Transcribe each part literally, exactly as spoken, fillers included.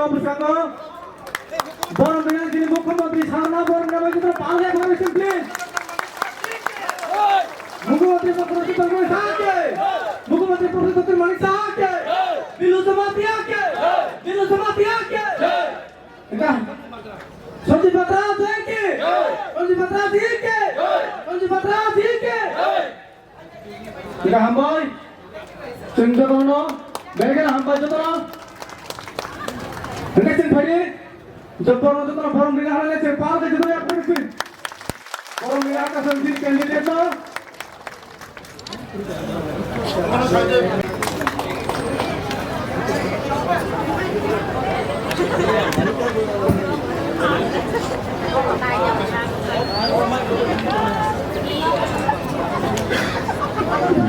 Bwskango borom rwnani chini Mukhyamantri sarna borom rwnai jotono palge information please. Mukhyamantri Dr. Manik Saha ke. Mukhyamantri Professor Doctor Manik Saha ke. Bilu Jamatia ke. Bilu Jamatia ke. Enggak. Sanjay Patra Jai ke. Sanjay Patra Ji ke. Sanjay Patra Ji ke. Ika hambai. Chwng jotono, belai kheno hambai jotono. Hwnkhe chwng phaidi, jotono, jotono borom rwna hwnle chwng palke jotono yak phai si. Borom rwna hwnka chwng chini candidate no.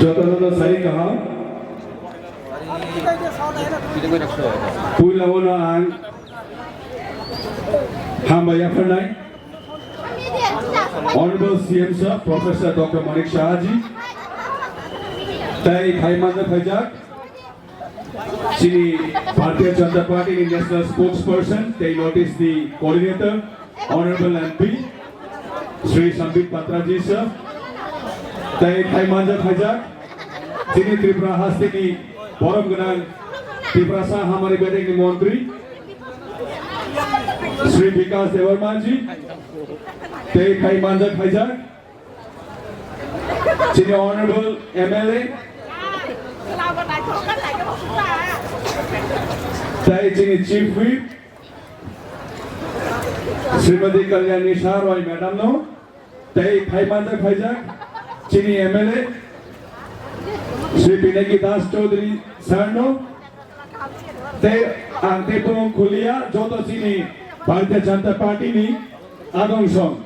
Jotono no sai kaham. Puila uno ang hambai yapharnai Honorable C M sir, Professor Doctor Manik Saha ji, tai phai manjak phaijak chini Bharatiya Janata Party ni National Spokesperson, tai North East ni Coordinator, Honorable M P Shri Sambit Patra ji sir, tai phai manjak phaijak chini Tripura hasteni borom gwnang Tiprasa Hamari Bedekni Montri Shri Bikash Debbarma ji, tai phai manjak phaijak chini Honorable M L A, tai chini Chief Whip, Srimati Kalyani Saha Roy Madam no, tei phai manjak phaijak chini M L A Shri Pinaki Das Chaudhary Sir no, tei ang tei bumung kulia joto chini Bharatiya Janata Party ni adong song,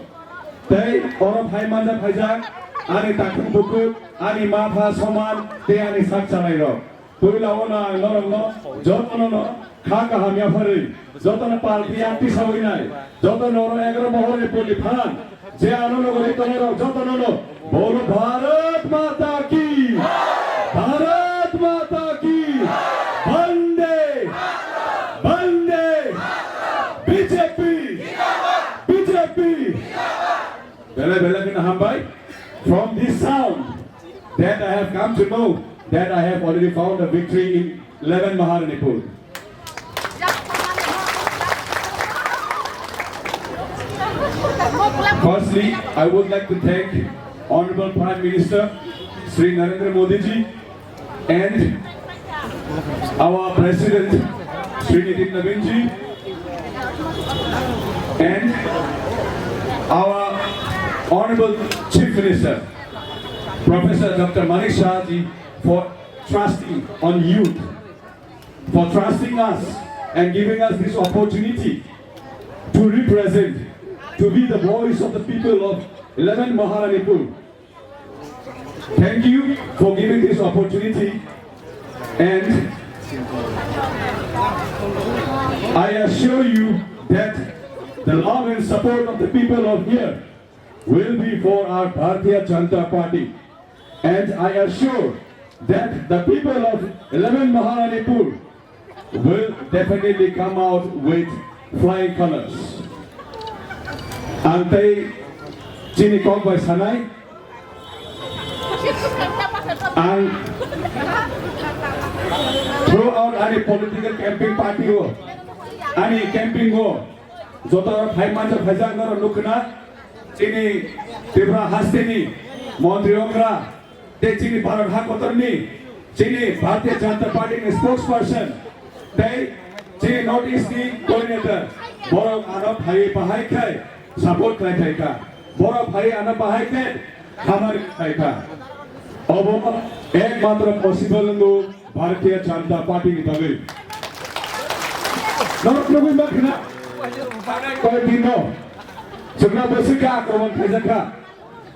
tei oro phai manjak phaijak ani takhuk bukhuk, ani ma pha soman tei ani sak chalai rok. Puila o no ang norokno jotono no kha kaham yapharwi, jotono palki yakti sawi nai, joto noro egaro mohorni poli phan, je ano nogori tongnai rok jotono no bolo Bharat Mata ki, Bharat Mata ki, Bande, Bande, B J P, B J P. Belai belai kheno hambai. From this sound that I have come to know that I have already found a victory in eleven Maharanipur. Firstly, I would like to thank Honorable Prime Minister Shri Narendra Modi ji and our President, Shri Nitin Nabin ji, and our Honorable Chief Minister, Professor Doctor Manik Saha ji, for trusting on youth, for trusting us and giving us this opportunity to represent, to be the voice of the people of eleven Maharanipur. Thank you for giving this opportunity, and I assure you that the love and support of the people of here will be for our Bharatiya Janata Party, and I assure that the people of eleven Maharanipur will definitely come out with flying colors. Ang tei chini kok bai sanai, ang throughout ani political campaign party o, ani campaign o, joto phai manjak phaijak norok nukhna, chini Tripura hasteni montri okra, tei chini Bharat hakotorni chini Bharatiya Janata Party ni spokesperson tei chini North East ni coordinator, borok ano phai bahai khai support khlai phaikha, borok phai ano bahai khe hamari phaikha. Obo ekmatro possible wngkha Bharatiya Janata Party ni bagwi. Norok nugwi mankha na? Koi dino chwngno bwswk khe akromon khaijakha,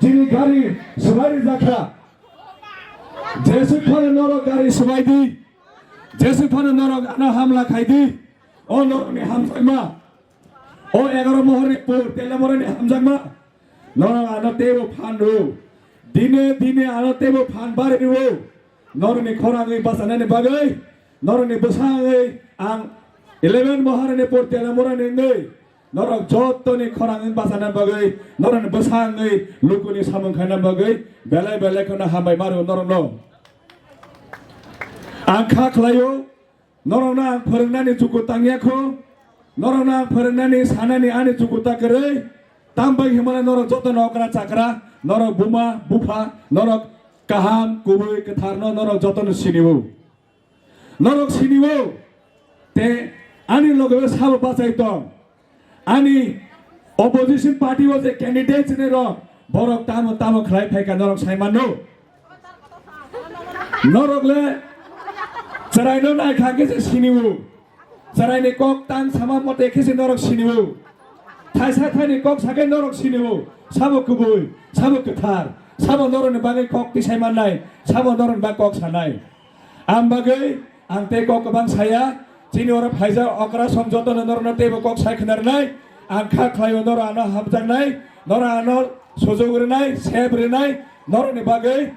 chini gari swbai rijakha. Jeswk phano norok gari swbai di, jeswk phano norok ano hamla khai di, o norokni hamjakma, o egaro mohorni pur Teliamurani hamjakma, norok ano teibo phan rw, dine dine ano teibo phan bari rw, norokni khorangwi bachanani bagwi, norokni bwsangwi ang Eleven Maharani Portiala Murani wngwi norok jotoni khorang wng bachana bagwi, norokni bwsa wngwi lukuni samung khaina bagwi belai belai kheno hambai maru norokno. Ang kha khlaio, norokno ang phwrwngnani chuku tangya kho, norokno ang phwrwngnani sanani ani chuku ta kwrwi, tambai himale norok jotono okra chakra, norok buma bupha, norok kaham kubui kwtharno norok jotono sinio. Norok sinio, te ani loge sabo bachai tong. Ani opposition party o je candidate ni rok, borok tamo tamo khlai phaika norok sai mano. Norok le chwraino naikha khe se sinio. Chwraini kok tang sama mote khe se norok sinio. Thaisa thaini kok sakai norok sinio. Sabo kubui, sabo kwthar, sabo norokni bagwi kok tisai mannai, sabo norokni bagwi kok sanai. Ang bagwi ang tei kok kwbang saya, chini oro phaijak okra song jotono norokno teibo kok sai khna rwnai. Ang kha khlaio norok ano hamjaknai, norok ano sujok rwnai, sep rwnai, norokni bagwi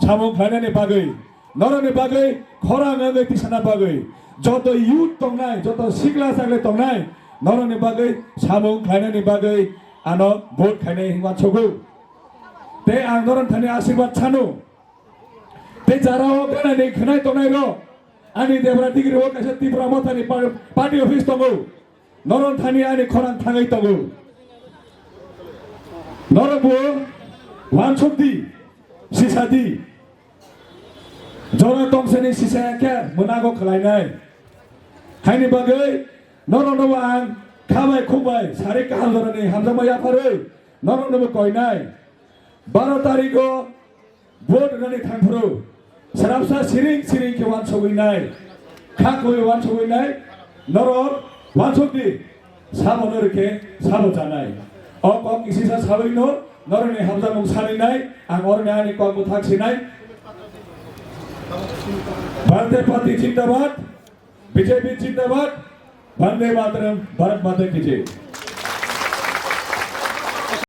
samung khlainani bagwi, norokni bagwi khorang wngwi tisana bagwi, joto youth tongnai, joto sikla chakle tongnai, norokni bagwi samung khlainani bagwi ano vote khainai hinwi uansugo. Tei ang norok thani asirwad sano. Tei jara o ganani khwnai tongnai rok, ani debra digiri o kaisa Tipra Mothani pa-, party office tongo. Norok thani ani khorang thangwi tongo. Norok bo uansuk di, sisa di. Jora tongsani sisa khe mwnago khlainai. Haini bagwi norok no ang khabai khukbai sari kaham jorani hamjakma yapharwi norok no bo koinai. Baro tarikh o vote rwnani thangphuru srapsa siring siring khe uansugwi nai, kha khlaiwi uansugwi nai, norok uansuk di, sabo no rikhe sabo chanai. O kok kisisa sawi no norokni hamjakmung sanwi nai, ang oroni ani kok bwthak sinai. Bharatiya Party Zindabad, B J P Zindabad, Vande Mataram, Bharat Mata Ki Jai.